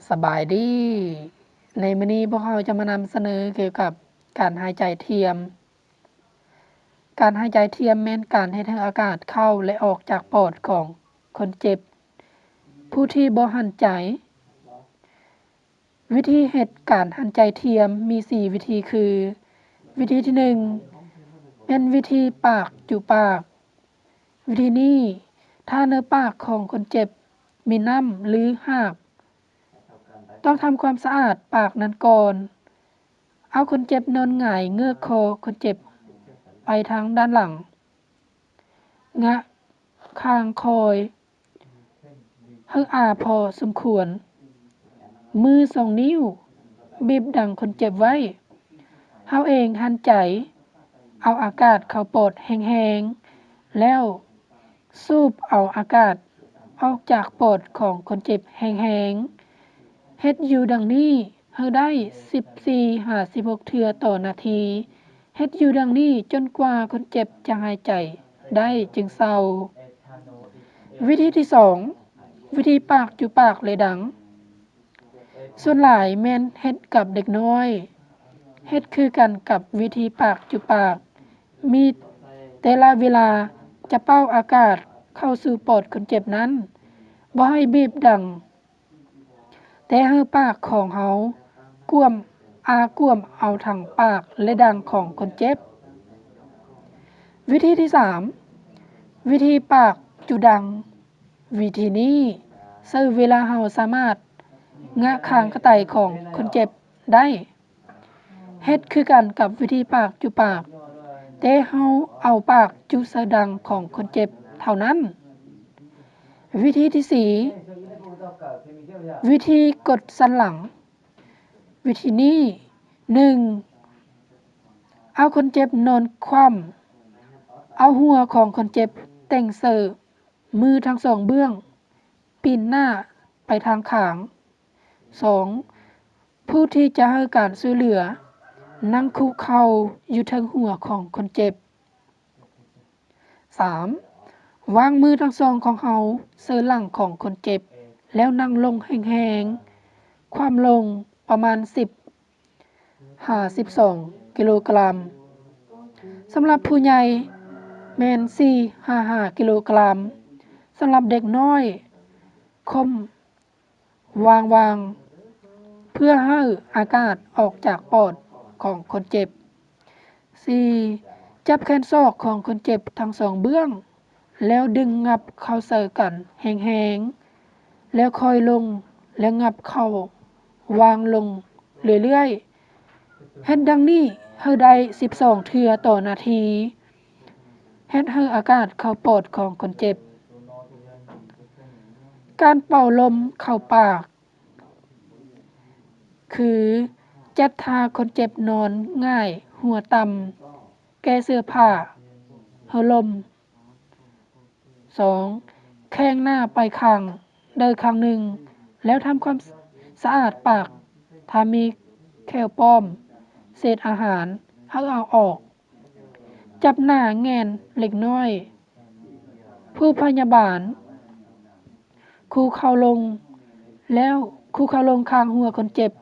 ສະບາຍດີ. ໃນມື້ນີ້ພວກເຮົາຈະມານຳສະເໜີກ່ຽວກັບການຫາຍໃຈທຽມ. ການຫາຍໃຈທຽມແມ່ນການເຮັດໃຫ້ອາກາດເຂົ້າ ແລະ ອອກຈາກປອດຂອງຄົນເຈັບ ຜູ້ທີ່ບໍ່ຫັນໃຈ. ວິທີເຮັດການຫັນໃຈທຽມມີສີ່ວິທີຄື ວິທີທີໜຶ່ງ ແມ່ນວິທີປາກຈຸປາກ. ວິທີນີ້ ຖ້າໃນປາກຂອງຄົນເຈັບມີນ້ຳ ຫຼື ຮາກ, ຕ້ອງທຳຄວາມສະອາດປາກນັ້ນກ່ອນ. ເອົາຄົນເຈັບນອນຫງາຍເງືອກຄໍຄົນເຈັບໄປທາງດ້ານຫຼັງ. ງະຄາງຄອຍ ໃຫ້ອາພໍສົມຄວນ. ມືສອງນິ້ວບີບດັງຄົນເຈັບໄວ້. ເຮົາເອງຫັນໃຈເອົາອາກາດເຂົ້າປອດແຮງໆ ແລ້ວສູບເອົາອາກາດອອກຈາກປອດຂອງຄົນເຈັບແຮງໆ. ເຮັດຢູ່ດັ່ງນີ້ໃຫ້ໄດ້ສິບສີ່ຫາສິບຫົກເທື່ອຕໍ່ນາທີ. ເຮັດຢູ່ດັ່ງນີ້ຈົນກວ່າຄົນເຈັບຈະຫາຍໃຈໄດ້ຈຶ່ງເຊົາ. ວິທີທີສອງ ວິທີປາກຈຸປາກ ແລະ ດັງ. ສ່ວນຫຼາຍແມ່ນເຮັດກັບເດັກນ້ອຍ. ເຮັດຄືກັນກັບວິທີປາກຈຸປາກ, ມີແຕ່ລະເວລາຈະເປົ່າອາກາດເຂົ້າສູ່ປອດຄົນເຈັບນັ້ນ, ບໍ່ໃຫ້ບີບດັງ. ແຕ່ໃຫ້ປາກຂອງເຮົາກວມ, ອາກວມເອົາທັງປາກ ແລະ ດັງຂອງຄົນເຈັບ. ວິທີທີສາມ ວິທີປາກຈຸດັງ. ວິທີນີ້ໃຊ້ເວລາເຮົາສາມາດງະຄາງກະໄຕຂອງຄົນເຈັບໄດ້. ເຮັດຄືກັນກັບວິທີປາກຈຸປາກ, ແຕ່ເຮົາເອົາປາກຈຸໃສ່ດັງຂອງຄົນເຈັບເທົ່ານັ້ນ. ວິທີທີສີ່ ວິທີກົດສັນຫຼັງ. ວິທີນີ້ ໜຶ່ງ ເອົາຄົນເຈັບນອນຂວ້ຳ, ເອົາຫົວຂອງຄົນເຈັບແຕ່ງໃສ່ມືທັງສອງເບື້ອງ, ປີນໜ້າໄປທາງຂ້າງ. ສອງ ຜູ້ທີ່ຈະໃຫ້ການຊ່ວຍເຫຼືອ ນັ່ງຄຸເຂົ່າຢູ່ເທິງຫົວຂອງຄົນເຈັບ. ສາມ ວາງມືທັງສອງຂອງເຮົາໃສ່ຫຼັງຂອງຄົນເຈັບ ແລ້ວນັ່ງລົງແຮງໆ, ຂວ້ຳລົງປະມານສິບຫາສິບສອງກິໂລກຣາມ. ສຳລັບຜູ້ໃຫຍ່ແມ່ນສີ່ຫາຫ້າກິໂລກຣາມ. ສຳລັບເດັກນ້ອຍ ຂົ່ມ ວາງວາງ ເພື່ອໃຫ້ອາກາດອອກຈາກປອດຂອງຄົນເຈັບ. ສີ່ ຈັບແຂນສອກຂອງຄົນເຈັບທັງສອງເບື້ອງ ແລ້ວດຶງຫງັບເຂົ້າໃສ່ກັນແຮງໆ ແລ້ວຄ່ອຍລົງ ແລ້ວຫຍັບເຂົ້າ ວາງລົງເລື້ອຍໆ. ເຮັດດັ່ງນີ້ໃຫ້ໄດ້ສິບສອງເທື່ອຕໍ່ນາທີ. ເຮັດໃຫ້ອາກາດເຂົ້າປອດຂອງຄົນເຈັບ. ການເປົ່າລົມເຂົ້າປາກ ຄື ຈັດທ່າຄົນເຈັບນອນຫງາຍຫົວຕ່ຳ, ແກ່ເສື້ອຜ້າໃຫ້ລົມ. ສອງ ແຂງໜ້າໄປຂ້າງໃດຂ້າງໜຶ່ງ ແລ້ວທຳຄວາມສະອາດປາກ, ຖ້າມີແຂ້ວປ້ອມ, ເສດອາຫານ ໃຫ້ເອົາອອກ. ຈັບໜ້າແງ່ນເລັກນ້ອຍ. ຄູພະຍາບານຄູເຂົ່າລົງ ແລ້ວຄູເຂົ່າລົງຂ້າງຫົວຄົນເຈັບ.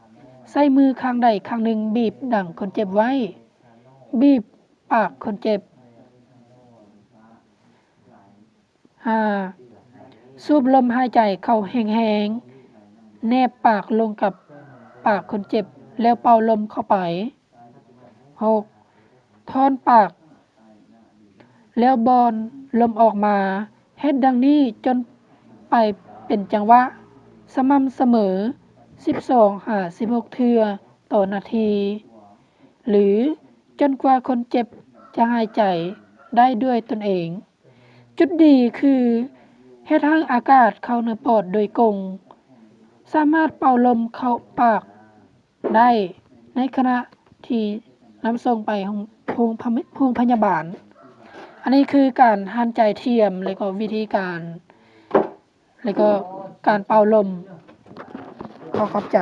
ໃຊ້ມືຂ້າງໃດຂ້າງໜຶ່ງບີບດັງຄົນເຈັບໄວ້. ບີບປາກຄົນເຈັບ. ຫ້າ ສູບລົມຫາຍໃຈເຂົ້າແຮງໆ, ແນບປາກລົງກັບປາກຄົນເຈັບ ແລ້ວເປົ່າລົມເຂົ້າໄປ. ຫົກ ຖອນປາກ ແລ້ວບ່ອນລົມອອກມາ. ເຮັດດັ່ງນີ້ຈົນໄປເປັນຈັງຫວະ ສະໝ່ຳສະເໝີ ສິບສອງຫາສິບຫົກເທື່ອຕໍ່ນາທີ ຫຼື ຈົນກວ່າຄົນເຈັບຈະຫາຍໃຈໄດ້ດ້ວຍຕົນເອງ. ຈຸດດີຄືເຮັດໃຫ້ອາກາດເຂົ້າໃນປອດໂດຍກົງ, ສາມາດເປົ່າລົມເຂົ້າປາກໄດ້ໃນຂະນະທີ່ນຳສົ່ງໄປໂຮງ ໂຮງພະ ໂຮງພະຍາບານ. ອັນນີ້ຄືການຫັນໃຈທຽມ ແລະ ກໍວິທີການ ແລະ ກໍການເປົ່າລົມ. ຂໍຂອບໃຈ.